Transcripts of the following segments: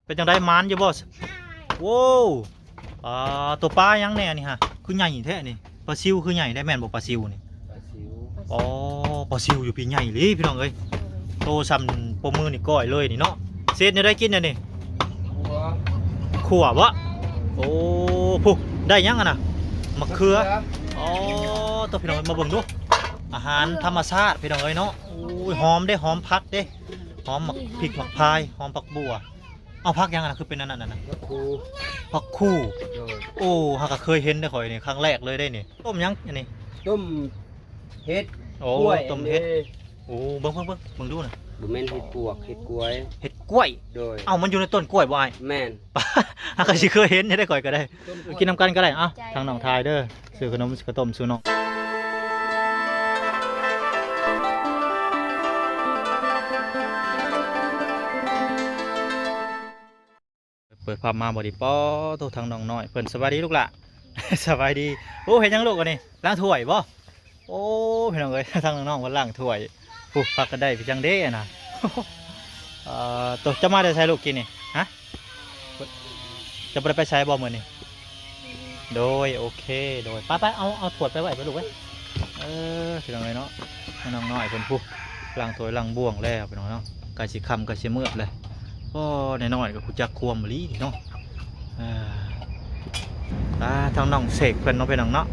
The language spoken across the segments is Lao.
ປັນຈັ່ງໃດ ໝານຢູ່ບໍ່? ໂວ້ ອ່າ ໂຕປາຫຍັງແດ່ນີ້ຮະ? ຄືໃຫຍ່ແທ້ນີ້. ປາຊິວຄືໃຫຍ່ແທ້ ແມ່ນບໍ່ປາຊິວນີ້? ປາຊິວ. ອໍ ປາຊິວຢູ່ພີ້ໃຫຍ່ອີ່ຫຼີພີ່ນ້ອງເອີຍ. ໂຕສ່ຳໂປ້ມືນິ້ວກ້ອຍເລີຍນີ້ເນາະ. ເຮັດແນວໃດກິນອັນນີ້? ຂົ້ວ. ຂົ້ວບໍ່? ໂອ້ ພຸ້ນ ໄດ້ຫຍັງຫັ້ນນະ? ໝາກເຂືອ. ໝາກເຂືອ. ອໍ ໂຕພີ່ນ້ອງເອີຍ ມາເບິ່ງດູ ອາຫານທຳມະຊາດພີ່ນ້ອງເອີຍເນາະ. ໂອ້ຍ ຫອມເດ້ ຫອມຜັກເດ້ ຫອມໝາກພິກ ໝາກພາຍ ຫອມຜັກບົ່ວ. ເອົາ ຜັກຫຍັງຫັ້ນນະ ຄືເປັນອັນນັ້ນຫັ້ນນະ? ຜັກຄູ່. ຜັກຄູ່. ໂດຍ. ໂອ້ ຫາກະເຄີຍເຫັນເດ້ຂ້ອຍນີ້ ຄັ້ງແລກເລີຍເດ້ນີ້. ຕົ້ມຫຍັງອັນນີ້? ຕົ້ມເຫັດ. ໂອ້ ຕົ້ມເຫັດ. ໂອ້ ເບິ່ງ ເບິ່ງ ເບິ່ງ ເບິ່ງດູນະ. ບໍ່ແມ່ນເຫັດປວກ ເຫັດກວຍ. ເຫັດກວຍ. ໂດຍ. ເອົ້າ ມັນຢູ່ໃນຕົ້ນກວຍບໍ່ອ້າຍ? ແມ່ນ. ຫາກະຊິເຄີຍເຫັນເດ້ຂ້ອຍກະໄດ້. ກິນນຳກັນກະໄດ້. ເອົ້າ ທາງນ້ອງທາຍເດີ ຊື້ຂະໜົມ ຊື້ເຂົ້າຕົ້ມສູ່ນ້ອງ. ເປີດພາບມາພໍດີ ປໍໂທ້ ທາງນ້ອງນ້ອຍເພິ່ນ. ສະບາຍດີລູກຫຼ້າ. ສະບາຍດີ. ໂອ້ ເຮັດຫຍັງລູກອັນນີ້? ລ້າງຖ້ວຍບໍ່? ໂອ້ ພີ່ນ້ອງເອີຍ ທາງນ້ອງເພິ່ນລ້າງຖ້ວຍ. ຜູ້ ພັກກັນໄດ້ໄປຈັ່ງເດ້ນະ. ເອີ ໂຕ ເຈົ້າມາແຕ່ໃສລູກກີ້ນີ້? ຮະ ເຈົ້າບໍ່ໄດ້ໄປໃສບໍ່ມື້ນີ້? ໂດຍ ໂອເຄ ໂດຍ. ໄປໆ ເອົາ ເອົາຖ້ວຍໄປໄວ້ໄປລູກເອີຍ. ເອີ ພີ່ນ້ອງເອີຍເນາະ ນ້ອງນ້ອຍເພິ່ນຜູ້ລ້າງຖ້ວຍລ້າງບ່ວງແລ້ວພີ່ນ້ອງເນາະ. ໃກ້ຊິຄ່ຳໃກ້ຊິມືດແລ້ວ. ໂອ້ ນ້ອຍໆ ກໍຮູ້ຈັກຄວາມອີ່ຫຼີເນາະ. ອ່າ ອ່າ ທາງນ້ອງເສກເພິ່ນເນາະ ພີ່ນ້ອງເນາະ.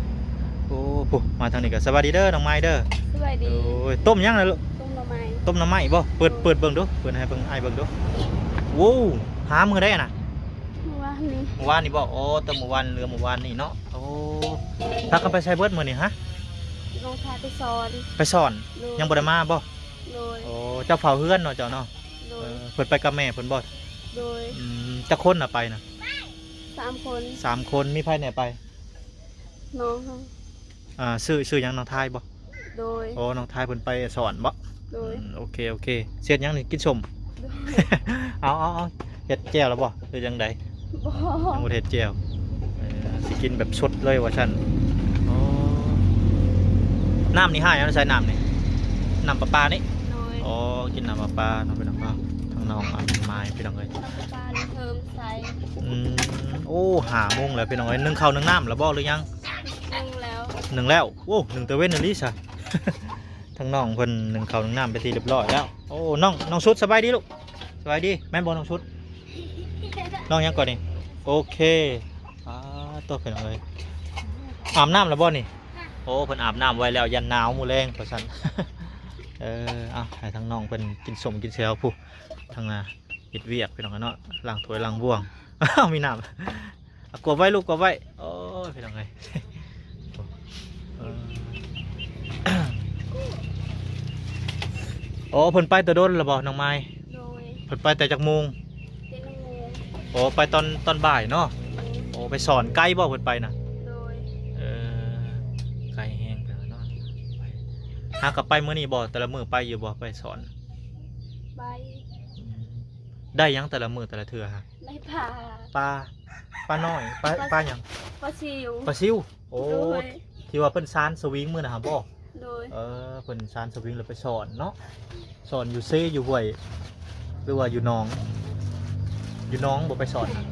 ໂອ້ ຜູ້ ມາທາງນີ້ກໍສະບາຍດີເດີ ນ້ອງໄມເດີ. ສະບາຍດີ. ໂອ້ຍ ຕົ້ມຫຍັງນະລູກ? ຕົ້ມໜໍ່ໄມ້. ຕົ້ມໜໍ່ໄມ້ບໍ່? ເປີດ ເປີດເບິ່ງດູ ເປີດໃຫ້ເບິ່ງ ອ້າຍເບິ່ງດູ. ໂອ້ ຫາມື້ໃດນະ? ມື້ວານນີ້. ມື້ວານນີ້ບໍ່? ໂອ້ ຕົ້ມມື້ວານ ເຫຼືອມື້ວານນີ້ເນາະ. ໂອ້ ພາກັນໄປໃສເບິດມື້ນີ້ຮະ? ນ້ອງພາໄປສອນ. ໄປສອນ. ໂດຍ. ຍັງບໍ່ໄດ້ມາບໍ່? ໂດຍ. ໂອ້ ເຈົ້າເຝົ້າເຮືອນເນາະ ເຈົ້າເນາະ. ໂດຍ. ເອີ ເພິ່ນໄປກັບແມ່ເພິ່ນບໍ່? ໂດຍ. ອືມ ຈັກຄົນນະໄປນະ? ສາມຄົນ. ສາມຄົນ. ມີໃຜແດ່ໄປ? ນ້ອງເຮົາ. ອ່າ ຊື່ ຊື່ຫຍັງ ນ້ອງທາຍບໍ່? ໂດຍ. ໂອ້ ນ້ອງທາຍເພິ່ນໄປສອນບໍ່? ໂດຍ. ອືມ ໂອເຄ ໂອເຄ. ເຮັດຫຍັງນີ້? ກິນສົ້ມ. ໂດຍ. ເອົາ ເອົາ ເອົາ ເຮັດແຈ່ວແລ້ວບໍ່ ຫຼືຈັ່ງໃດ? ບໍ່. ຍັງບໍ່ໄດ້ເຮັດແຈ່ວ. ເອີ ຊິກິນແບບສົດເລີຍວ່າຊັ້ນ. ໂອ້ ນ້ຳນີ້ຫາເອົາໃສ ນ້ຳນີ້? ນ້ຳປະປານີ້? ໂດຍ. ໂອ້ ກິນນ້ຳປະປາເນາະ ພີ່ນ້ອງເນາະ. ທາງນ້ອງ ອາ ມາຍ ພີ່ນ້ອງເອີຍ. ນ້ຳປະປານີ້ເພີ່ມໃສ່. ອືມ ໂອ້ ຫ້າໂມງແລ້ວ ພີ່ນ້ອງເອີຍ. ໜຶ້ງເຂົ້າໜຶ້ງນ້ຳແລ້ວບໍ່ ຫຼືຍັງ? ໜຶ້ງແລ້ວ. ໜຶ້ງແລ້ວ. ໂອ້ ໜຶ້ງແຕ່ເວັນອີ່ຫຼີຊະ. ທາງນ້ອງເພິ່ນໜຶ້ງເຂົ້າໜຶ້ງນ້ຳເປັນທີ່ຮຽບຮ້ອຍແລ້ວ. ໂອ້ ນ້ອງ ນ້ອງຊຸດ ສະບາຍດີລູກ. ສະບາຍດີ ແມ່ນບໍ່ນ້ອງຊຸດ? ນ້ອງຫຍັງກ່ອນນີ້? ໂອເຄ. ອ່າ ໂຕ ພີ່ນ້ອງເອີຍ ອາບນ້ຳແລ້ວບໍ່ນີ້? ໂອ້ ເພິ່ນອາບນ້ຳໄວ້ແລ້ວ ຢ້ານໜາວມື້ແລງວ່າຊັ້ນ. ເອີ ເອົາ ໃຫ້ທາງນ້ອງເພິ່ນກິນສົ້ມກິນແຊວ ຜູ້ ທາງໜ້າເຮັດວຽກ ພີ່ນ້ອງເນາະ ລ້າງຖ້ວຍລ້າງບ່ວງ. ເອົາ ມີນ້ຳ. ອາ ກວບໄວ້ລູກ ກວບໄວ້. ໂອ້ຍ ພີ່ນ້ອງເອີຍ ເອີ ໂອ້ ເພິ່ນໄປແຕ່ດົນແລ້ວບໍ່ ນ້ອງມາຍ? ໂດຍ. ເພິ່ນໄປແຕ່ຈັກໂມງ? ເຈັດໂມງ. ໂອ້ ໄປຕອນ ຕອນບ່າຍເນາະ. ໂດຍ. ໂອ້ ໄປສອນ ໄກບໍ່ເພິ່ນໄປນະ? ໂດຍ. ເອີ ໄກແຮງເນາະ. ຫາກໍໄປມື້ນີ້ບໍ່? ແຕ່ລະມື້ໄປຢູ່ບໍ່ ໄປສອນ? ໄປ. ອືມ ໄດ້ຫຍັງແຕ່ລະມື້ແຕ່ລະເທື່ອ? ໄດ້ປາ. ປາ ປານ້ອຍ ປາ ປາ ປາຫຍັງ? ປາຊິວ. ປາຊິວ. ໂອ້ ໂດຍ. ທີ່ວ່າເພິ່ນສານສະວິງມື້ນະຫະບໍ່? ໂດຍ. ເອີ ເພິ່ນສານສະວິງແລ້ວໄປສອນເນາະ. ສອນຢູ່ເຊ ຢູ່ຫ້ວຍ ຫຼືວ່າຢູ່ໜອງ? ຢູ່ໜອງບໍ່ໄປສອນນະ?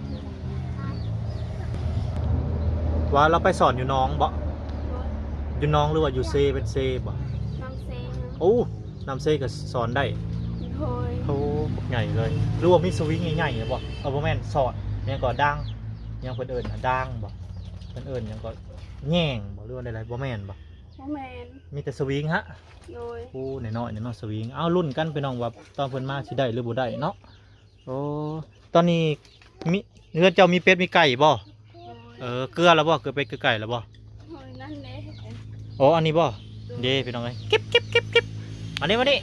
ວ່າລາວໄປສອນຢູ່ໜອງບໍ່? ໂດຍ. ຢູ່ໜອງ ຫຼືວ່າຢູ່ເຊ ເປັນເຊບໍ່? ນ້ຳເຊ. ໂອ້ ນ້ຳເຊກໍສອນໄດ້. ໂດຍ. ໂອ້ ບັກໃຫຍ່ເລີຍ. ຫຼືວ່າມີສະວິງໃຫຍ່ໆບໍ່? ເອີ ບໍ່ແມ່ນ ສອນຫຍັງກໍ ດາງ ຫຍັງເພິ່ນເອີ້ນ ດາງບໍ່? ເພິ່ນເອີ້ນຫຍັງກໍ ແຍງບໍ່ ຫຼືວ່າໃດໆ? ບໍ່ແມ່ນບໍ່? ບໍ່ແມ່ນ. ມີແຕ່ສະວິງຫະ? ໂດຍ. ໂອ້ ນ້ອຍໆເນາະ ສະວິງ. ເອົາ ລຸ້ນກັນພີ່ນ້ອງວ່າຕອນເພິ່ນມາຊິໄດ້ ຫຼືບໍ່ໄດ້ເນາະ. ໂອ້ ຕອນນີ້ມີ ເຮືອນເຈົ້າມີເປັດມີໄກ່ບໍ່? ໂດຍ. ເອີ ເກືອແລ້ວບໍ່? ເກືອເປັດເກືອໄກ່ແລ້ວບໍ່? ໂອ້ຍ ນັ້ນແຫຼະ. ໂອ້ ອັນນີ້ບໍ່? ໂດຍ. ເດ້ພີ່ນ້ອງເອີຍ ເກັບໆໆໆ ມານີ້ ມານີ້.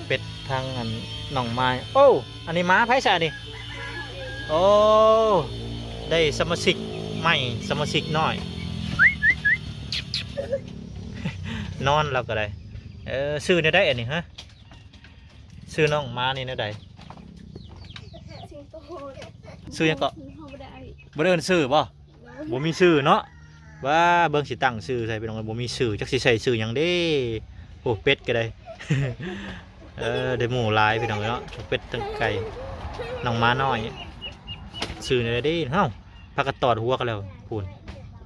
ເປັດທາງອັນນ້ອງມາຍ. ໂອ້ ອັນນີ້ໝາໃຜຊະນີ້? ໂອ້ ໄດ້ສະມາຊິກໃໝ່ ສະມາຊິກນ້ອຍ ນອນລາວກໍໄດ້. ເອີ ຊື່ແນວໃດອັນນີ້ຮະ? ຊື່ນ້ອງໝານີ້ແນວໃດ? ສິງໂຕ. ຊື່ຫຍັງເກາະ? ເຮົາບໍ່ໄດ້ ບໍ່ໄດ້ເອີ້ນຊື່ບໍ່? ບໍ່ມີຊື່ເນາະ. ວ່າເບິ່ງຊິຕັ້ງຊື່ໃສ່ພີ່ນ້ອງ ບໍ່ມີຊື່ ຈັກຊິໃສ່ຊື່ຫຍັງເດ້. ໂອ້ ເປັດກໍໄດ້. ເອີ ໄດ້ໝູຫຼາຍພີ່ນ້ອງເອີຍເນາະ ທັງເປັດທັງໄກ່. ນ້ອງໝານ້ອຍ ຊື່ແນວໃດເດ້? ເອົ້າ ພາກັນຕອດຫົວກັນແລ້ວພຸ້ນ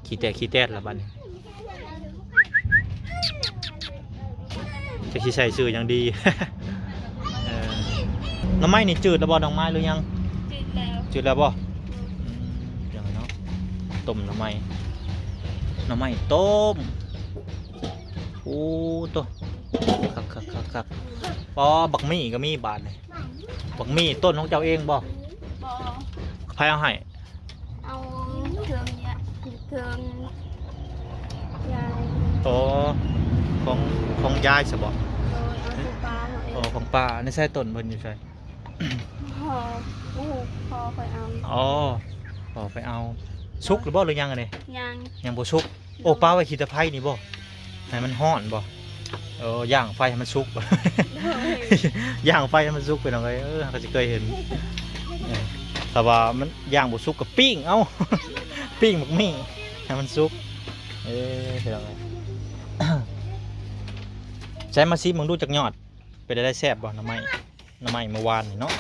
ຂີ້ແຕກຂີ້ແຕດລະບັດນີ້ ຈັກຊິໃສ່ຊື່ຫຍັງດີ. ເອີ ໜໍ່ໄມ້ນີ້ຈືດແລ້ວບໍ່ ນ້ອງໝາຍ ຫຼືຍັງ? ຈືດແລ້ວ ຈືດແລ້ວບໍ່? ອືມ ຈັ່ງເນາະ ຕົ້ມໜໍ່ໄມ້ ໜໍ່ໄມ້ຕົ້ມ. ໂອ້ໂຕ ຄັກໆໆໆ ອໍ ບັກໝີ່ກໍມີບາດນີ້ ບັກໝີ່ຕົ້ນຂອງເຈົ້າເອງບໍ່? ບໍ່ ໃຜເອົາໃຫ້? ເອົາເທິງຍາ ເທິງຍາຍ ອໍ ຂອງ ຂອງຍາຍຊະບໍ່? ໂດຍ ເອົາຂອງປ້າເຮົາເອງ ອໍ ຂອງປ້າ ໃນໃສຕົ້ນເພິ່ນຢູ່ໃສ? ພໍ່ ບໍ່ຮູ້ ພໍ່ຂ້ອຍເອົາ ອໍ ພໍ່ໄປເອົາ ສຸກແລ້ວບໍ່ ຫຼືຍັງອັນນີ້? ຍັງ ຍັງບໍ່ສຸກ ໂອ້ ປະໄວ້ຂີ້ຕະໄພນີ້ບໍ່? ໃຫ້ມັນຮ້ອນບໍ່? ເອີ ຍ່າງໄຟໃຫ້ມັນສຸກ ໂດຍ ຍ່າງໄຟໃຫ້ມັນສຸກ ພີ່ນ້ອງເອີຍ ເອີ ເຮົາກໍຊິເຄີຍເຫັນ ເອີ ຖ້າວ່າມັນຍ່າງບໍ່ສຸກກໍປີ້ງເອົາ ປີ້ງບັກໝີ່ໃຫ້ມັນສຸກ ເອີ ພີ່ນ້ອງເອີຍ ໃສ່ມາຊີມເບິ່ງດູຈັກຍອດ ເປັນໄດ້ແຊບບໍ່ ໜໍ່ໄມ້ ໜໍ່ໄມ້ມື້ວານນີ້ເນາະ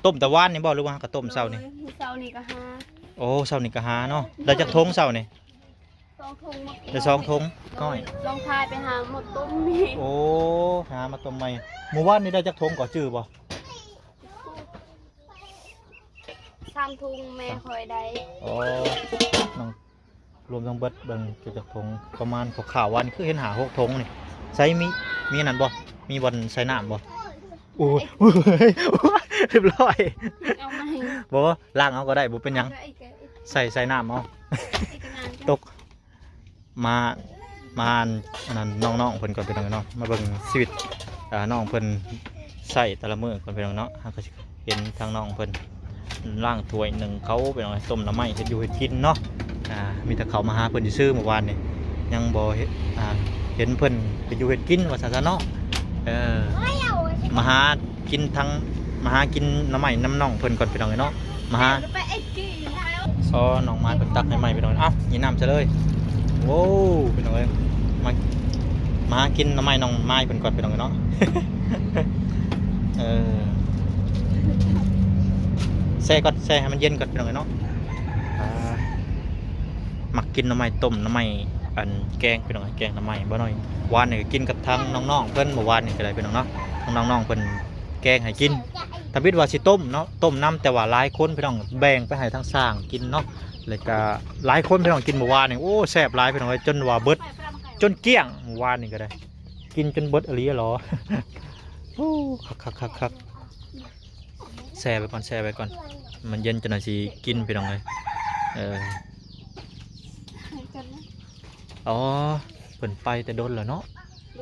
ຕົ້ມແຕ່ວານນີ້ບໍ່ ຫຼືວ່າຫາກະຕົ້ມເຊົ້ານີ້? ໂດຍ ມື້ເຊົ້ານີ້ກໍຫາ ໂອ້ ເຊົ້ານີ້ກໍຫາເນາະ ໄດ້ຈັກຖົງເຊົ້ານີ້? ສອງຖົງ ໄດ້ສອງຖົງ ໂດຍ ນ້ອຍ ລອງພາໄປຫາມາຕົ້ມອີກ ໂອ້ ຫາມາຕົ້ມໃໝ່ ມື້ວານນີ້ໄດ້ຈັກຖົງກໍຈື່ບໍ່? ສາມຖົງແມ່ຂ້ອຍໄດ້ ອໍ ນ້ອງ ລວມທັງເບິດເບິ່ງຈັກຖົງ ປະມານຄ່າວໆ ວ່ານີ້ຄືເຫັນຫ້າຫົກຖົງນີ້ ໃສ່ມີ ມີອັນນັ້ນບໍ່? ມີບ່ອນໃສ່ນ້ຳບໍ່? ໂອ້ຍ ໂອ້ຍ ຮຽບຮ້ອຍ ເອົາໃໝ່ ບໍ່ ລ້າງເອົາກໍໄດ້ ບໍ່ເປັນຫຍັງ ເອົາອີກ ເອົາອີກ ໃສ່ ໃສ່ນ້ຳເອົາ ອີກນານ ຕົກ ມາ ມາອັນນັ້ນ ນ້ອງໆເພິ່ນກ່ອນ ພີ່ນ້ອງເນາະ ມາເບິ່ງຊີວິດ ອ່າ ນ້ອງເພິ່ນໃຊ້ແຕ່ລະມື້ກ່ອນ ພີ່ນ້ອງເນາະ ເຮົາກໍຊິເຫັນທາງນ້ອງເພິ່ນລ້າງຖ້ວຍ ໜຶ້ງເຂົ້າ ພີ່ນ້ອງເອີຍ ຕົ້ມໜໍ່ໄມ້ ເຮັດຢູ່ເຮັດກິນເນາະ ອ່າ ມີແຕ່ເຂົ້າມາຫາເພິ່ນຊື່ໆ ມື້ວານນີ້ ຍັງບໍ່ເຫັນ ອ່າ ເຫັນເພິ່ນເຮັດຢູ່ເຮັດກິນວ່າຊັ້ນຊະເນາະ ເອີ ມາຫາ ກິນທັງ ມາຫາກິນໜໍ່ໄມ້ນຳນ້ອງເພິ່ນກ່ອນ ພີ່ນ້ອງເອີຍເນາະ ມາຫາ ອໍ ນ້ອງມາເພິ່ນຕັກໃຫ້ໃໝ່ ພີ່ນ້ອງ ເອົ້າ ກິນນ້ຳຊະເລີຍ ໂອ້ ພີ່ນ້ອງເອີຍ ມາ ມາຫາກິນໜໍ່ໄມ້ນ້ອງມາຍເພິ່ນກ່ອນ ພີ່ນ້ອງເນາະ ເອີ ແຊ່ກ່ອນ ແຊ່ໃຫ້ມັນເຢັນກ່ອນ ພີ່ນ້ອງເນາະ ອ່າ ມັກກິນໜໍ່ໄມ້ຕົ້ມ ໜໍ່ໄມ້ອັນແກງ ພີ່ນ້ອງ ແກງໜໍ່ໄມ້ບໍ່ນ້ອຍ ວານນີ້ກໍກິນກັບທາງນ້ອງໆເພິ່ນ ເມື່ອວານນີ້ກໍໄດ້ ພີ່ນ້ອງເນາະ ທາງນ້ອງໆເພິ່ນ ແກງໃຫ້ກິນ ທຳອິດວ່າຊິຕົ້ມເນາະ ຕົ້ມນຳ ແຕ່ວ່າຫຼາຍຄົນພີ່ນ້ອງ ແບ່ງໄປໃຫ້ທາງຊ່າງກິນເນາະ ແລ້ວກະຫຼາຍຄົນພີ່ນ້ອງກິນເມື່ອວານນີ້ ໂອ້ ແຊບຫຼາຍພີ່ນ້ອງເອີຍ ຈົນວ່າເບິດ ຈົນກ້ຽງ ເມື່ອວານນີ້ກໍໄດ້ ກິນຈົນເບິດອີ່ຫຼີຫຼໍ ໂອ້ ຄັກໆໆໆ ແຊ່ໄວ້ກ່ອນ ແຊ່ໄວ້ກ່ອນ ມັນເຢັນຈັ່ງໃດຊິກິນພີ່ນ້ອງເອີຍ ເອີ ອໍ ເພິ່ນໄປແຕ່ດົນແລ້ວເນາະ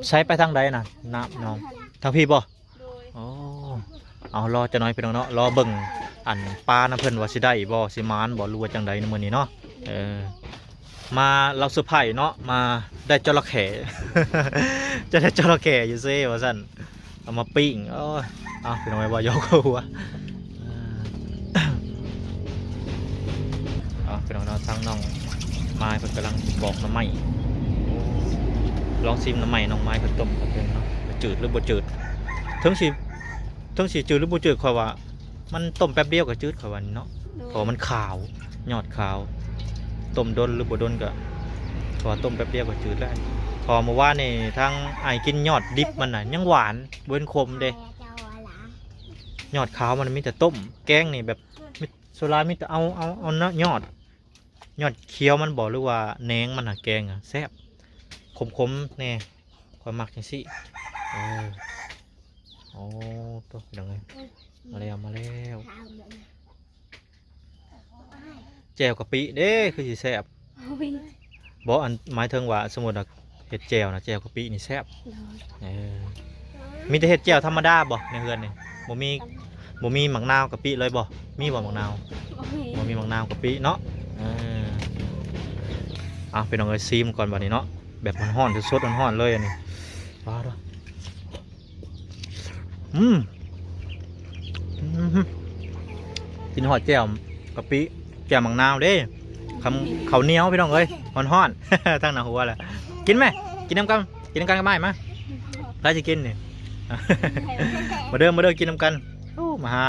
ໃສໄປທາງໃດນະ ນ້ຳນ້ອງ ທາງພີ້ບໍ່? ໂດຍ ອໍ ເອົາ ລໍຈັກໜ້ອຍພີ່ນ້ອງເນາະ ລໍເບິ່ງອັນປານຳເພິ່ນວ່າຊິໄດ້ບໍ່ ຊິໝານບໍ່ ຫຼືວ່າຈັ່ງໃດໃນມື້ນີ້ເນາະ ເອີ ມາລາວເຊີໄພເນາະ ມາໄດ້ຈໍລະເຂ້ ຈະໄດ້ຈໍລະເຂ້ຢູ່ເຊວ່າຊັ້ນ ເອົາມາປີ້ງ ໂອ້ຍ ເອົາ ພີ່ນ້ອງເອີຍ ເວົ້າຢອກເວົ້າຫົວ ເອົາ ພີ່ນ້ອງເນາະ ທາງນ້ອງມາຍເພິ່ນກຳລັງປອກໜໍ່ໄມ້ ໂອ້ ລອງຊີມໜໍ່ໄມ້ນ້ອງມາຍເພິ່ນຕົ້ມກັນເນາະ ວ່າຈືດຫຼືບໍ່ຈືດ ເຖິງຊິ ເຖິງຊິຈືດຫຼືບໍ່ຈືດ ຂ້ອຍວ່າມັນຕົ້ມແປັບດຽວກໍຈືດ ຂ້ອຍວ່ານີ້ເນາະ ໂດຍ ເພາະວ່າມັນຂາວ ຍອດຂາວ ຕົ້ມດົນຫຼືບໍ່ດົນກໍ ເພາະວ່າຕົ້ມແປັບດຽວກໍຈືດແລ້ວ ເພາະວ່າມື້ວານນີ້ທາງອ້າຍກິນຍອດດິບມັນນະ ຍັງຫວານ ບໍ່ເປັນຂົມເດ້ ຍອດຂາວມັນມີແຕ່ຕົ້ມ ແກງນີ້ແບບ ມີ ສ່ວນຫຼາຍມີແຕ່ເອົາ ເອົາ ເອົາຍອດ ຍອດຂຽວມັນບໍ່ ຫຼືວ່າແໜງມັນນະ ແກງອະແຊບ ຂົມໆແດ່ ຂ້ອຍມັກຈັ່ງຊີ້ ເອີ ໂອ້ ໂຕ ພີ່ນ້ອງເອີຍ ມາແລ້ວ ມາແລ້ວ ແຈ່ວກະປິເດ້ ຄືຊິແຊບ ໂອ້ຍ ບໍ່ ອັນ ໝາຍເຖິງວ່າ ສົມມຸດວ່າເຮັດແຈ່ວນະ ແຈ່ວກະປິນີ້ແຊບ ໂດຍ ເອີ ມີແຕ່ເຮັດແຈ່ວທຳມະດາບໍ່ໃນເຮືອນນີ້ ບໍ່ມີ ບໍ່ມີໝາກນາວກະປິເລີຍບໍ່? ມີບໍ່ໝາກນາວ? ບໍ່ມີ ບໍ່ມີໝາກນາວກະປິເນາະ ເອີ ເອົາ ພີ່ນ້ອງເອີຍ ຊີມກ່ອນບັດນີ້ເນາະ ແບບຮ້ອນໆ ສົດໆ ຮ້ອນໆເລີຍອັນນີ້ ວ້າດ ອືມ ອືມ ກິນຮອດແຈ່ວກະປິ ແຈ່ວໝາກນາວເດ້ ຄຳ ເຂົ້າໜຽວພີ່ນ້ອງເອີຍ ຮ້ອນໆ ທາງໜ້າຫົວແຫຼະ ກິນແມ ກິນນຳກັນ ກິນນຳກັນກັບອ້າຍມາ ໃຜຊິກິນນີ້ ມາເດີ ມາເດີ ກິນນຳກັນ ໂອ້ ມາຫາ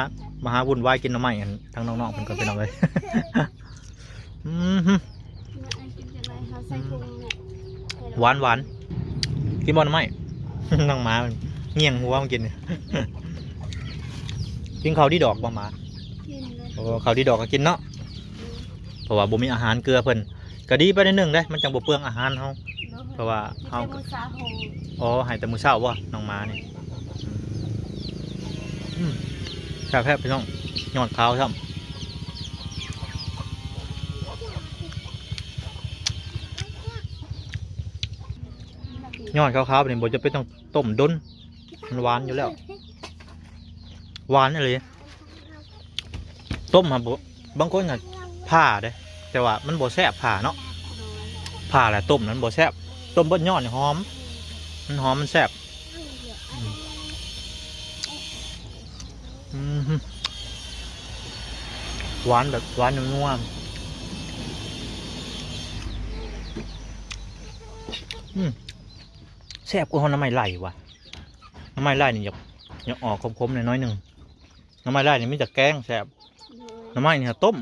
ມາຫາວຸ່ນວາຍກິນໜໍ່ໄມ້ ອັນ ທາງນ້ອງໆເພິ່ນກ່ອນ ພີ່ນ້ອງເອີຍ. ອືມ ກິນຈັ່ງໃດ ເຮົາໃສ່ຖົງນີ້ ຫວານໆ. ກິນບໍ່ໜໍ່ໄມ້? ນ້ອງໝາມັນງ່ຽງຫົວມາກິນ. ກິນເຂົ້າດີດອກບໍ່ໝາ? ກິນເລີຍ. ໂອ້ ເຂົ້າດີດອກກໍກິນເນາະ. ອືມ ເພາະວ່າບໍ່ມີອາຫານເກືອເພິ່ນ ກໍດີໄປໜ້ອຍໜຶ່ງເດ້ ມັນຈັ່ງບໍ່ເປືອງອາຫານເຮົາ. ໂດຍ ເພາະວ່າເຮົາ ກິນແຕ່ມື້ເຊົ້າ. ອໍ ໃຫ້ແຕ່ມື້ເຊົ້າບໍ່ ນ້ອງໝານີ້? ອືມ ແຊບໆ ພີ່ນ້ອງ ຍອດຂາວຊ້ຳ. ຍອດຂາວໆ ນີ້ບໍ່ຈຳເປັນຕ້ອງຕົ້ມດົນ ມັນຫວານຢູ່ແລ້ວ ຫວານອີ່ຫຼີ. ຕົ້ມຫາ ບ- ບາງຄົນນະຜ່າເດ້ ແຕ່ວ່າມັນບໍ່ແຊບ ຜ່າເນາະ. ຜ່າແລ້ວຕົ້ມນັ້ນບໍ່ແຊບ ຕົ້ມເບິດຍອດນີ້ຫອມ ມັນຫອມ ມັນແຊບ. ອືມ ອືມ ຫວານແບບຫວານນົວໆ. ອືມ ແຊບກວ່າໜໍ່ໄມ້ໄລ່ຫວາ. ໜໍ່ໄມ້ໄລ່ນີ້ຢາກ ຢາກອອກຂົມໆ ໜ້ອຍໜຶ່ງ. ໜໍ່ໄມ້ໄລ່ນີ້ມີແຕ່ແກງແຊບ. ໂດຍ ໜໍ່ໄມ້ນີ້ຖ້າຕົ້ມ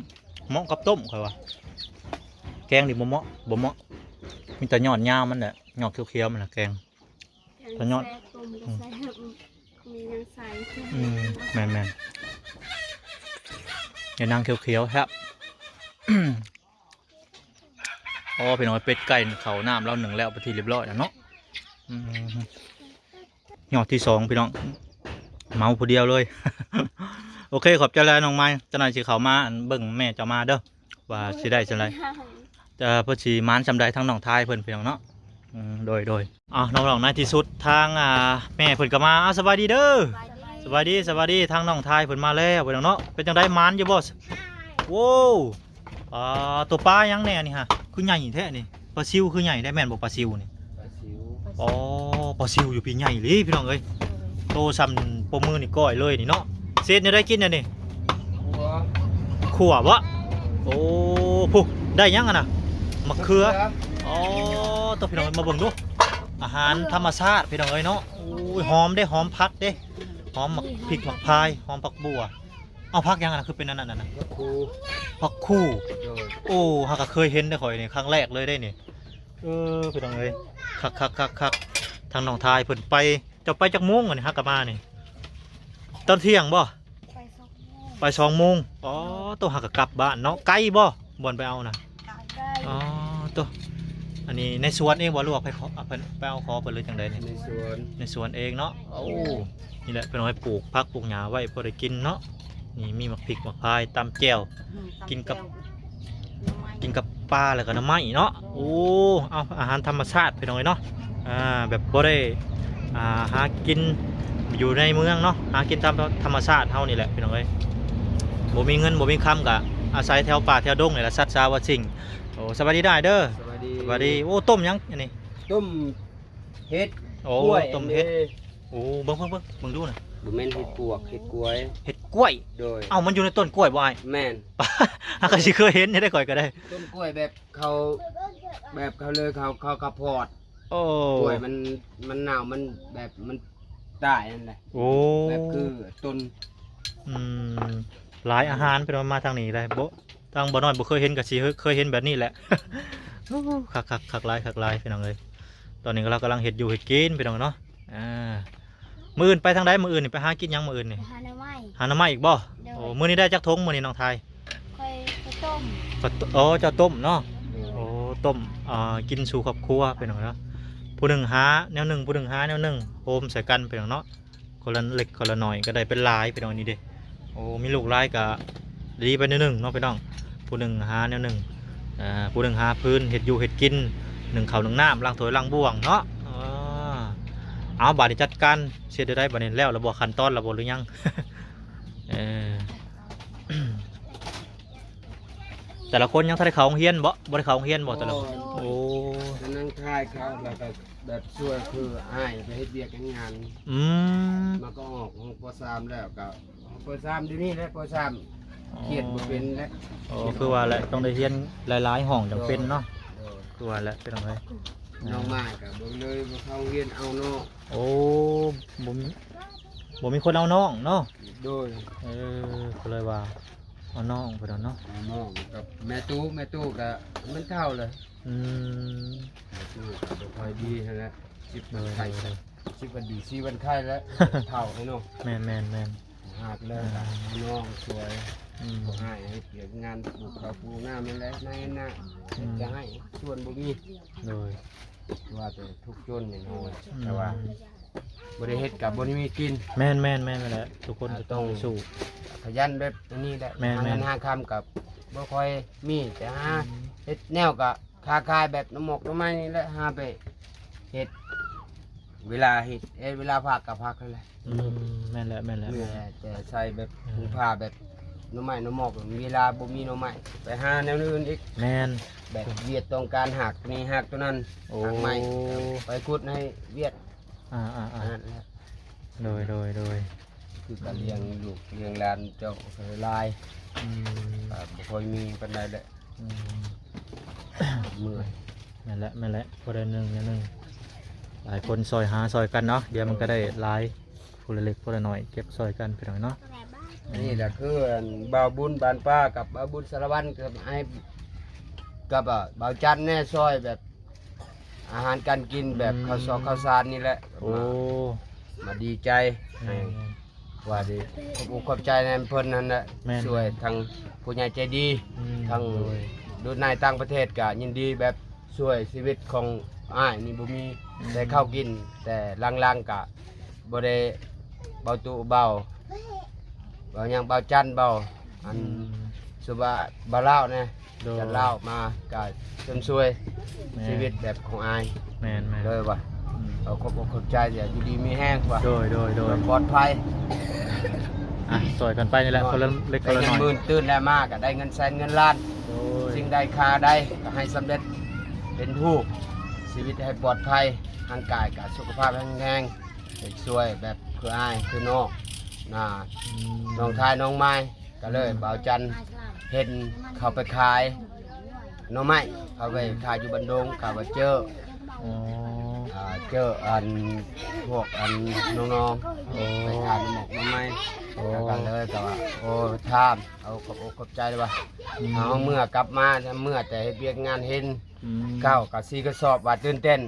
ເໝາະກັບຕົ້ມຂ້ອຍວ່າ. ແກງນີ້ບໍ່ເໝາະ ບໍ່ເໝາະ ມີແຕ່ຍອດຍາວມັນແຫຼະ ຍອດຂຽວໆ ມັນນະແກງ. ແກງ ຖ້າຍອດ ແຊບ ຕົ້ມກໍ ອືມ ແຊບ ມີຫຍັງໃສ່. ອືມ ແມ່ນໆ ຍານາງຂຽວໆ ແຊບ. ອໍ ພີ່ນ້ອງ ເປັດໄກ່ເຂົ້ານ້ຳລາວໜຶ້ງແລ້ວເປັນທີ່ຮຽບຮ້ອຍແລ້ວເນາະ. ອືມ ຍອດທີສອງ ພີ່ນ້ອງ ເມົາຜູ້ດຽວເລີຍ. ໂອເຄ ຂອບໃຈຫຼາຍນ້ອງໄມ້ ຈັກໜ້ອຍຊິເຂົ້າມາ ອັນ ເບິ່ງແມ່ເຈົ້າມາເດີ ວ່າຊິໄດ້ຈັ່ງໃດ. ເອີ ເພິ່ນຊິໝານສ່ຳໃດ ທາງນ້ອງທາຍເພິ່ນ ພີ່ນ້ອງເນາະ. ອືມ ໂດຍໆ. ອ້າວ ນ້ອງໆ ໃນທີ່ສຸດທາງ ອ່າ ແມ່ເພິ່ນກໍມາ. ອ້າວ ສະບາຍດີເດີ. ສະບາຍດີ ສະບາຍດີ ສະບາຍດີ. ທາງນ້ອງທາຍເພິ່ນມາແລ້ວ ພີ່ນ້ອງເນາະ. ເປັນຈັ່ງໃດ ໝານຢູ່ບໍ່? ໂອ້ ອ່າ ຕົວປາຫຍັງແດ່ນີ້ຫະ ຄືໃຫຍ່ແທ້ນີ້? ປາຊິວຄືໃຫຍ່ແທ້ ແມ່ນບໍ່ປາຊິວນີ້? ປາຊິວ. ອໍ ປາຊິວຢູ່ພີ້ໃຫຍ່ອີ່ຫຼີ ພີ່ນ້ອງເອີຍ. ໂຕສ່ຳໂປ້ມືນິ້ວກ້ອຍເລີຍນີ້ເນາະ. ເຮັດແນວໃດກິນອັນນີ້? ຂົ້ວ. ຂົ້ວບໍ່? ໂອ້ ຜູ້ ໄດ້ຫຍັງຫັ້ນນະ? ໝາກເຂືອ. ໝາກເຂືອ. ອໍ ຕົວະ ພີ່ນ້ອງເອີຍ ມາເບິ່ງດູ ອາຫານທຳມະຊາດ ພີ່ນ້ອງເອີຍເນາະ. ໂອ້ຍ ຫອມເດ້ ຫອມຜັກເດ້ ຫອມໝາກພິກໝາກພາຍ ຫອມຜັກບົ່ວ. ເອົາ ຜັກຫຍັງຫັ້ນນະ ຄືເປັນອັນນັ້ນຫັ້ນນະ? ຜັກຄູ່. ຜັກຄູ່. ໂດຍ. ໂອ້ ຫາກະເຄີຍເຫັນເດ້ຂ້ອຍນີ້ ຄັ້ງແລກເລີຍເດ້ນີ້. ເອີ ພີ່ນ້ອງເອີຍ ຄັກໆໆໆ. ທາງນ້ອງທາຍເພິ່ນໄປ ເຈົ້າໄປຈັກໂມງອັນນີ້ ຫາກະມານີ້? ຕອນທ່ຽງບໍ່? ໄປສອງໂມງ. ໄປສອງໂມງ. ອໍ ໂຕ ຫາກະກັບບ້ານເນາະ. ໄກບໍ່ ບ່ອນໄປເອົານະ? ໄກ. ອໍ ໂຕ ອັນນີ້ໃນສວນເອງບໍ່ ຫຼືວ່າໄປຂໍ ເພິ່ນ ໄປເອົາຂໍເພິ່ນ ຫຼືຈັ່ງໃດນີ້? ໃນສວນ. ໃນສວນເອງເນາະ. ໂອ້ ນີ້ແຫຼະ ເພິ່ນເອົາໄວ້ປູກຜັກປູກຫຍ້າໄວ້ພໍໄດ້ກິນເນາະ. ນີ້ມີໝາກພິກໝາກພາຍ ຕຳແຈ່ວ ອືມ ກິນກັບ ຕຳແຈ່ວ ກິນກັບປາ ແລ້ວກໍໜໍ່ໄມ້ເນາະ. ໂອ້ ເອົາ ອາຫານທຳມະຊາດ ພີ່ນ້ອງເອີຍເນາະ. ອ່າ ແບບບໍ່ໄດ້ ອ່າ ຫາກິນຢູ່ໃນເມືອງເນາະ ຫາກິນຕາມທຳມະຊາດເຮົານີ້ແຫຼະ ພີ່ນ້ອງເອີຍ. ບໍ່ມີເງິນບໍ່ມີຄຳ ກໍອາໄສແຖວປ່າແຖວດົງນີ້ແຫຼະ ສັດສາວາສິ່ງ. ໂອ້ ສະບາຍດີໄດ້ເດີ. ສະບາຍດີ. ສະບາຍດີ. ໂອ້ ຕົ້ມຫຍັງອັນນີ້? ຕົ້ມເຫັດ. ໂອ້ ຕົ້ມເຫັດ. ໂອ້ ເບິ່ງໆໆ ເບິ່ງດູນະ. ບໍ່ແມ່ນເຫັດປວກ ເຫັດກວຍ. ເຫັດກວຍ. ໂດຍ. ເອົ້າ ມັນຢູ່ໃນຕົ້ນກ້ວຍບໍ່ອ້າຍ? ແມ່ນ. ຫາກະຊິເຄີຍເຫັນໄດ້ຂ້ອຍກໍໄດ້. ຕົ້ນກ້ວຍແບບເຂົາ ແບບເຂົາເລີຍ ເຂົາ ເຂົາ ເຂົາພອດ. ໂອ້ ກ້ວຍມັນ ມັນເນົ່າ ມັນແບບມັນຕາຍຫັ້ນແຫຼະ. ໂອ້ ແບບຄືຕົ້ນ. ອືມ ຫຼາຍອາຫານເພິ່ນເອົາມາທາງນີ້ໄດ໋. ບໍ່ ທາງບໍ່ນ້ອຍບໍ່ເຄີຍເຫັນ ກໍຊິເຄີຍເຫັນແບບນີ້ແຫຼະ. ໂອ້ ຄັກໆໆ ຄັກຫຼາຍ ຄັກຫຼາຍ ພີ່ນ້ອງເອີຍ. ຕອນນີ້ກໍ ລາວກຳລັງເຮັດຢູ່ເຮັດກິນ ພີ່ນ້ອງເນາະ. ອ່າ ມື້ອື່ນໄປທາງໃດ? ມື້ອື່ນນີ້ໄປຫາກິນຫຍັງ? ມື້ອື່ນນີ້ຫາໜໍ່ໄມ້. ຫາໜໍ່ໄມ້ອີກບໍ່? ໂດຍ. ໂອ້ ມື້ນີ້ໄດ້ຈັກຖົງ? ມື້ນີ້ນ້ອງທາຍ ຂ້ອຍ ຂ້ອຍຕົ້ມ. ອໍ ເຈົ້າຕົ້ມເນາະ. ໂດຍ. ໂອ້ ຕົ້ມ ອ່າ ກິນສູ່ຄອບຄົວ ພີ່ນ້ອງເນາະ. ຜູ້ໜຶ່ງຫາແນວໜຶ່ງ ຜູ້ໜຶ່ງຫາແນວໜຶ່ງ ໂຮມໃສ່ກັນ ພີ່ນ້ອງເນາະ. ຄົນລະເລັກຄົນລະໜ້ອຍກໍໄດ້ເປັນຫຼາຍ ພີ່ນ້ອງ. ນີ້ເດ້ ໂອ້ ມີລູກຫຼາຍກໍດີໄປໜ້ອຍໜຶ່ງເນາະ ພີ່ນ້ອງ. ຜູ້ໜຶ່ງຫາແນວໜຶ່ງ ເອີ ຜູ້ໜຶ່ງຫາພື້ນເຮັດຢູ່ເຮັດກິນ ໜຶ້ງເຂົ້າໜຶ້ງນ້ຳ ລ້າງຖ້ວຍລ້າງບ່ວງເນາະ. ເອີ ເອົາ ບາດນີ້ຈັດການເຮັດແນວໃດບາດນີ້? ແລ້ວລະບໍ່? ຂັ້ນຕອນລະບໍ່ ຫຼືຍັງ? ເອີ ແຕ່ລະຄົນຍັງທັນໄດ້ເຂົ້າໂຮງຮຽນບໍ່? ບໍ່ໄດ້ເຂົ້າໂຮງຮຽນບໍ່ແຕ່ລະຄົນ? ໂອ້ ໂອ້ ກຳລັງຖ່າຍເຂົາ ແລ້ວກໍແບບຊ່ວຍ ຄືອ້າຍໄປເຮັດວຽກເຮັດງານ. ອືມ ມາກໍອອກຫ້ອງ ປໍສາມ ແລ້ວກໍ ປໍສາມ ດຽວນີ້ແຫຼະ ປໍສາມ ອໍ ຂຽນບໍ່ເປັນແຫຼະ. ອໍ ຄືວ່າແຫຼະ ຕ້ອງໄດ້ຮຽນຫຼາຍໆຫ້ອງຈັ່ງເປັນເນາະ. ໂດຍ. ຄືວ່າແຫຼະ ພີ່ນ້ອງເອີຍ ນ້ອງມາກໍເບິ່ງເລີຍ ບໍ່ເຂົ້າຮຽນເອົາເນາະ. ໂອ້ ບໍ່ມີ ບໍ່ມີຄົນເອົານ້ອງເນາະ. ໂດຍ ເອີ ກໍເລີຍວ່າເອົານ້ອງໄປດອກເນາະ. ເອົານ້ອງກັບແມ່ຕູ້ ແມ່ຕູ້ກະມັນເຖົ້າແລ້ວ. ອືມ ແມ່ຕູ້ກະບໍ່ຄ່ອຍດີຫັ້ນແຫຼະ. ສິບວັນໄຂ້ ສິບວັນດີ ສີ່ວັນໄຂ້ແລ້ວ ເຖົ້າແລ້ວເນາະ. ແມ່ນໆໆ ຫາກແລ້ວກະ ເອີ ເອົານ້ອງຊ່ວຍ. ອືມ ບໍ່ໃຫ້ເຮັດວຽກງານ ປູກເຂົ້າປູກນ້ຳນັ້ນແຫຼະ ໃນນາ ອືມ ຈະໃຫ້ສວນບໍ່ມີ. ໂດຍ ວ່າແຕ່ທຸກຈົນນີ້ເນາະ. ອືມ ແຕ່ວ່າບໍ່ໄດ້ເຮັດກໍບໍ່ໄດ້ມີກິນ. ແມ່ນໆໆ ແມ່ນແຫຼະ ທຸກຄົນກໍຕ້ອງ ອ່າ ຕ້ອງ ໄດ້ສູ້ ຂະຫຍັນແບບນີ້ແຫຼະ. ແມ່ນໆ ຫາເງິນຫາຄຳກໍບໍ່ຄ່ອຍມີ ແຕ່ຫາ ອືມ ເຮັດແນວກໍຄ້າຂາຍແບບໜໍ່ໝອກໜໍ່ໄມ້ນີ້ແຫຼະ ຫາໄປເຮັດ ເວລາເຮັດ ເຮັດເວລາພັກກໍພັກຫັ້ນແຫຼະ. ອືມ ແມ່ນແຫຼະ ແມ່ນແຫຼະ ເມື່ອແຕ່ໃສ່ແບບ ອືມ ຜຸງຜ້າແບບໜໍ່ໄມ້ໜໍ່ໝອກ ເວລາບໍ່ມີໜໍ່ໄມ້ ໄປຫາແນວອື່ນອີກ. ແມ່ນ ແບບວຽດຕ້ອງການຮາກນີ້ຮາກໂຕນັ້ນ ໂອ້ ຮາກໄມ້ ໄປຂຸດໃຫ້ວຽດ. ອ່າໆໆ ນັ້ນແຫຼະ ໂດຍ ໂດຍ ໂດຍ ຄືການລ້ຽງລູກລ້ຽງຫຼານເຈົ້າກໍຫຼາຍ. ອືມ ກໍບໍ່ຄ່ອຍມີປານໃດແຫຼະ. ອືມ ເມື່ອຍ. ແມ່ນແຫຼະ ແມ່ນແຫຼະ ຜູ້ໃດໜຶ່ງແນວໜຶ່ງ ຫຼາຍຄົນຊ່ອຍຫາຊ່ອຍກັນເນາະ ດຽວມັນກໍໄດ້ຫຼາຍ ຜູ້ລະເລັກຜູ້ລະນ້ອຍ ເກັບຊ່ອຍກັນ ພີ່ນ້ອງເນາະ. ນີ້ແຫຼະຄືອັນບ່າວບຸນບ້ານປ່າກັບບ່າວບຸນສາລະວັນ ກັບອ້າຍ ກັບ ອ່າ ບ່າວຈັນແດ່ ຊ່ອຍແບບ ອາຫານການກິນແບບ ອືມ ເຂົ້າສອກເຂົ້າສານນີ້ແຫຼະ. ໂອ້ ມາ ມາດີໃຈ ແມ່ນໆ ວ່າດີ ຂອບອົກຂອບໃຈນຳເພິ່ນຫັ້ນແຫຼະ. ແມ່ນໆ ຊ່ວຍທັງຜູ້ໃຫຍ່ໃຈດີ ອືມ ທັງ ໂດຍ ດູດນາຍຕ່າງປະເທດກະຍິນດີແບບຊ່ວຍຊີວິດຂອງອ້າຍນີ້ບໍ່ມີ ອືມ ແຕ່ເຂົ້າກິນ ແຕ່ຫຼັງໆກະ ບໍ່ໄດ້ ເບົາຕຸເບົາ ເບົາຫຍັງ ເບົາຈັນເບົາ ອັນ ອືມ ສຸບາ ເບົາລາວແດ່ ໂດຍ ຈັນລາວມາກະເສີມຊ່ວຍ ແມ່ນ ຊີວິດແບບຂອງອ້າຍ. ແມ່ນໆ ໂດຍວ່າ ອືມ ເອົາຂອບອົກຂອບໃຈ ຢູ່ດີມີແຮງວ່າ ໂດຍໆໆ ປອດໄພ ອ່ະ ຊ່ວຍກັນໄປນີ້ແຫຼະ ເນາະ ຄົນລະເລັກຄົນລະນ້ອຍ ໄດ້ເງິນໝື່ນ ຕື່ນແລ້ວມາກະໄດ້ເງິນແສນເງິນລ້ານ ໂດຍ ສິ່ງໃດຄ່າໃດກະໃຫ້ສຳເລັດເປັນຮູບ ຊີວິດໃຫ້ປອດໄພ ຮ່າງກາຍກະສຸຂະພາບແຮງແຮງ ເຮັດຊ່ວຍແບບຄືອ້າຍຄືນ້ອງນະ ອືມ ນ້ອງຊາຍນ້ອງໝາຍ ກໍເລີຍ ອືມ ບ່າວຈັນເຫັນເຂົາໄປຂາຍໜໍ່ໄມ້ ເຂົາໄປຂາຍຢູ່ບັນດົງ ເຂົາວ່າເຈີ ອໍ ອ່າ ເຈີອັນພວກອັນນ້ອງໆ ໂອ້ ໄປຂາຍໜໍ່ໝອກໜໍ່ໄມ້ ໂອ້ ແລ້ວກໍເລີຍກໍວ່າ ໂອ້ ຖາມ ເອົາຂອບອົກຂອບໃຈວ່າ ອືມ ເຮົາເມື່ອກັບມາ ເມື່ອແຕ່ເຮັດວຽກງານເຫັນ ອືມ ເຂົ້າກະສີ່ກະສອບວ່າຕື່ນເຕັ້ນ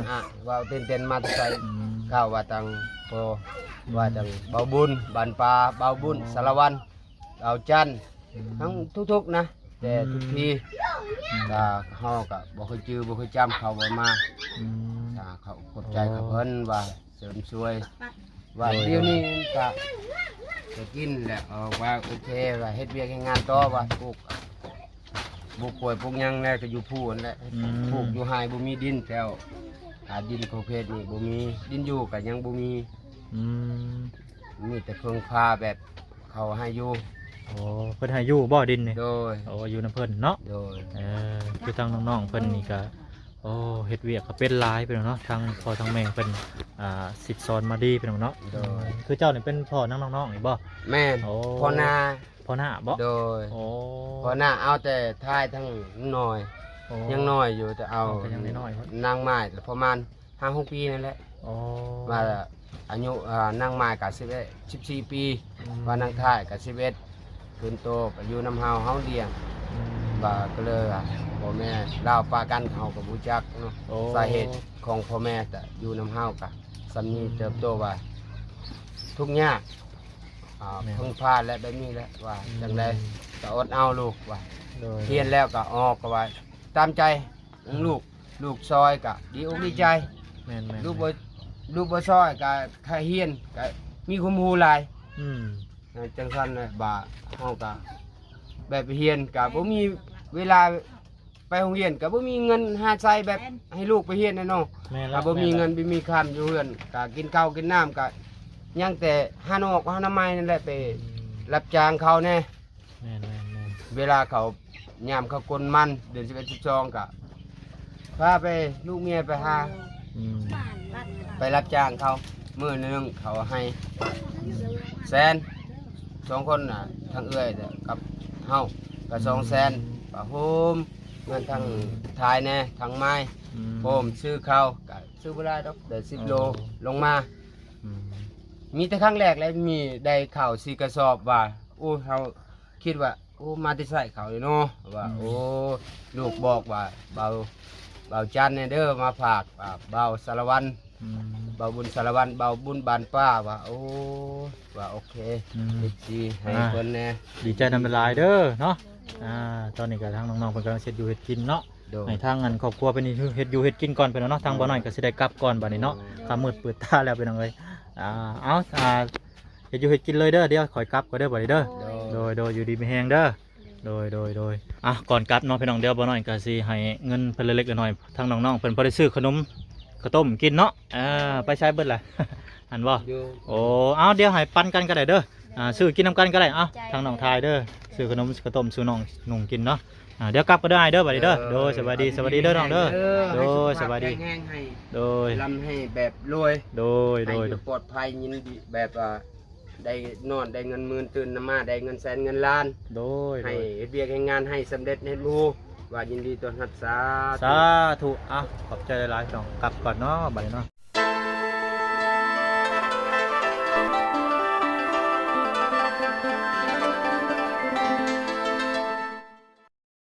ອ່າ ວ່າຕື່ນເຕັ້ນມາແຕ່ໃສ ອືມ ເຂົ້າວ່າຕັ້ງ ໂອ ອືມ ວ່າຕັ້ງເບົາບຸນ ບ້ານປ່າ ເບົາບຸນ ອໍ ສາລະວັນ ເບົາຈັນ ອືມ ທັງທຸກໆນະ ແຕ່ ອືມ ທຸກທີ່ ອືມ ກະເຮົາກະບໍ່ເຄີຍຈື່ ບໍ່ເຄີຍຈຳ ເຂົາບໍ່ມາ ອືມ ກະເຂົາຂອບໃຈ ອໍ ເຂົາເພິ່ນວ່າ ເສີມຊ່ວຍ ວ່າ ໂດຍ ດຽວນີ້ກະ ກະກິນແຫຼະ ເອົາວ່າໂອເຄ ວ່າເຮັດວຽກເຮັດງານຕໍ່ ວ່າປູກ ປູກກ້ວຍປູກຫຍັງແລ້ວກະຢູ່ພູ້ຫັ້ນແຫຼະ ອືມ ປູກຢູ່ໄຮ່ບໍ່ມີດິນແລ້ວ ຫາດິນຂອງເຂດນີ້ບໍ່ມີ ດິນຢູ່ກະຍັງບໍ່ມີ ອືມ ມີແຕ່ເພິ່ງພາແບບເຂົາໃຫ້ຢູ່ ໂອ້ ເພິ່ນໃຫ້ຢູ່ບໍ່ດິນນີ້ ໂດຍ ໂອ້ ຢູ່ນຳເພິ່ນເນາະ ໂດຍ ເອີ ຄືທາງນ້ອງໆເພິ່ນນີ້ກະ ໂອ້ ເຮັດວຽກກໍເປັນຫຼາຍພີ່ນ້ອງເນາະ ທັງພໍ່ທັງແມ່ເພິ່ນ ອ່າ ສິດສອນມາດີພີ່ນ້ອງເນາະ ໂດຍ ຄືເຈົ້ານີ້ເປັນພໍ່ນຳນ້ອງໆນີ້ບໍ່ ແມ່ນ ໂອ້ ພໍ່ໜ້າ ພໍ່ໜ້າບໍ່ ໂດຍ ໂອ້ ພໍ່ໜ້າ ເອົາແຕ່ທ້າຍທັງນ້ອຍ ໂອ້ ຍັງນ້ອຍຢູ່ ແຕ່ເອົາ ເອົາແຕ່ຍັງນ້ອຍໆ ນາງໝ້າຍປະມານຫ້າຫົກປີນັ້ນແຫຼະ ໂອ້ ວ່າອາຍຸ ອ່າ ນາງໝ້າຍກະສິບເອັດ ສິບສີ່ປີ ອືມ ວ່ານາງທ້າຍກະສິບເອັດ ຂຶ້ນໂຕໄປຢູ່ນຳເຮົາ ເຮົາລ້ຽງ ອືມ ວ່າກໍເລີຍວ່າພໍ່ແມ່ລາວປະກັນ ເຮົາກໍບໍ່ຮູ້ຈັກເນາະ ໂອ້ ສາເຫດຂອງພໍ່ແມ່ກະຢູ່ນຳເຮົາກະສ່ຳນີ້ ອືມ ເຕີບໂຕວ່າທຸກຍາກ ອ່າ ແມ່ນ ເພິ່ງພາແລະແບບນີ້ແຫຼະ ວ່າ ອືມ ຈັ່ງໃດກໍອົດເອົາລູກວ່າ ໂດຍ ຮຽນແລ້ວກໍອອກ ກໍວ່າຕາມໃຈ ອືມ ລູກ ລູກຊ່ອຍກະດີອົກດີໃຈ ແມ່ນໆໆ ລູກບໍ່ ລູກບໍ່ຊ່ອຍກະຂະຫຽນກະມີຄວາມຮູ້ຫຼາຍ ອືມ ຈັ່ງຊັ້ນແຫຼະ ບາດເຮົາກະແບບຮຽນກະບໍ່ມີເວລາໄປໂຮງຮຽນ ກະບໍ່ມີເງິນຫາໃຊ້ແບບໃຫ້ລູກໄປຮຽນແນ່ເນາະ ແມ່ນແລ້ວ ກະບໍ່ມີເງິນ ແມ່ນແລ້ວ ບໍ່ມີຄຳ ຢູ່ເຮືອນກະກິນເຂົ້າກິນນ້ຳກະຍັງແຕ່ຫາໜໍ່ຫາໜໍ່ໄມ້ນັ້ນແຫຼະ ໄປ ອືມ ຮັບຈ້າງເຂົາແນ່ ແມ່ນໆໆ ເວລາເຂົາ ຍາມເຂົາກົນມັນ ເດືອນສິບເອັດ ສິບສອງ ກະພາໄປ ລູກເມຍໄປຫາ ອືມ ໄປຮັບຈ້າງເຂົາ ມື້ໜຶ່ງເຂົາໃຫ້ແສນ ສອງຄົນນະ ທັງເອື້ອຍກັບເຮົາກະ ອືມ ສອງແສນ ກະໂຮມເງິນທັງ ອືມ ທ້າຍແນ່ ທັງໄມ້ ອືມ ໂຮມຊື້ເຂົ້າ ກະຊື້ບໍ່ຫຼາຍດອກ ໄດ້ສິບໂລ ໂອ້ ລົງມາ ອືມ ມີແຕ່ຄັ້ງແລກແຫຼະ ມີໄດ້ເຂົ້າສີ່ກະສອບວ່າ ໂອ້ ເຮົາຄິດວ່າ ໂອ້ ມາແຕ່ໃສເຂົ້ານີ້ເນາະ ວ່າ ອືມ ໂອ້ ລູກບອກວ່າ ເບົາ ເບົາຈັນແດ່ເດີ ມາຝາກ ອ່າ ເບົາສາລະວັນ ອືມ ເບົາບຸນສາລະວັນ ເບົາບຸນບ້ານປ່າ ວ່າ ໂອ້ ວ່າໂອເຄ ອືມ ເອັຟຊີ ໃຫ້ ອ່າ ເພິ່ນແດ່ ດີໃຈນຳຫຼາຍໆເດີເນາະ. ອ່າ ຕອນນີ້ກໍທາງນ້ອງໆເພິ່ນກຳລັງເຮັດຢູ່ເຮັດກິນເນາະ ໂດຍ ໃຫ້ທາງອັນຄອບຄົວເພິ່ນເຮັດຢູ່ເຮັດກິນກ່ອນ ພີ່ນ້ອງເນາະ ທາງ ໂດຍ ບ່າວນ້ອຍກໍຊິໄດ້ກັບກ່ອນບັດນີ້ເນາະ ໂດຍ ຄ່ຳມືດປືດຕາແລ້ວ ພີ່ນ້ອງເອີຍ. ອ່າ ເອົາ ອ່າ ເຮັດຢູ່ເຮັດກິນເລີຍເດີ ດຽວຂ້ອຍກັບກ່ອນເດີບັດນີ້ເດີ ໂດຍ ໂດຍ ໂດຍ ຢູ່ດີມີແຮງເດີ ໂດຍ ໂດຍ ໂດຍ. ອ່ະ ກ່ອນກັບເນາະ ພີ່ນ້ອງ ດຽວບ່າວນ້ອຍກໍຊິໃຫ້ເງິນເພິ່ນເລັກໆນ້ອຍໆ ທາງນ້ອງໆເພິ່ນພໍໄດ້ຊື້ຂະໜົມ ເຂົ້າຕົ້ມກິນເນາະ. ອ່າ ໄປໃສເບິດລະ ຫັ້ນບໍ່? ຢູ່ ໂອ້ ເອົາ ດຽວໃຫ້ປັນກັນກໍໄດ້ເດີ ອ່າ ຊື້ກິນນຳກັນກໍໄດ້. ເອົາ ທາງນ້ອງຖ່າຍເດີ ຊື້ຂະໜົມເຂົ້າຕົ້ມສູ່ນ້ອງນຸ່ງກິນເນາະ. ອ່າ ດຽວກັບກັນເດີອ້າຍເດີ ບັດນີ້ເດີ ເອີ ໂດຍ ສະບາຍດີ ເອົາ ສະບາຍດີເດີນ້ອງເດີ ເອົາ ໂດຍ ສະບາຍດີ ໃຫ້ສຸຂະພາບແຂງແຮງ ໃຫ້ ໂດຍ ລ່ຳໃຫ້ແບບລວຍ ໂດຍ ໂດຍ ໃຫ້ຢູ່ປອດໄພ ຍິນດີແບບວ່າ ໄດ້ນອນໄດ້ເງິນໝື່ນ ຕື່ນມາໄດ້ເງິນແສນເງິນລ້ານ ໂດຍ ໃຫ້ ໂດຍ ເຮັດວຽກເຮັດງານໃຫ້ສຳເລັດເຮັດຮູ້ ວ່າຍິນດີຕ້ອນຮັບ ສາທຸ ສາທຸ. ເອົາ ຂອບໃຈຫຼາຍໆ ຕ້ອງກັບກ່ອນເນາະ ບັດນີ້ເນາະ.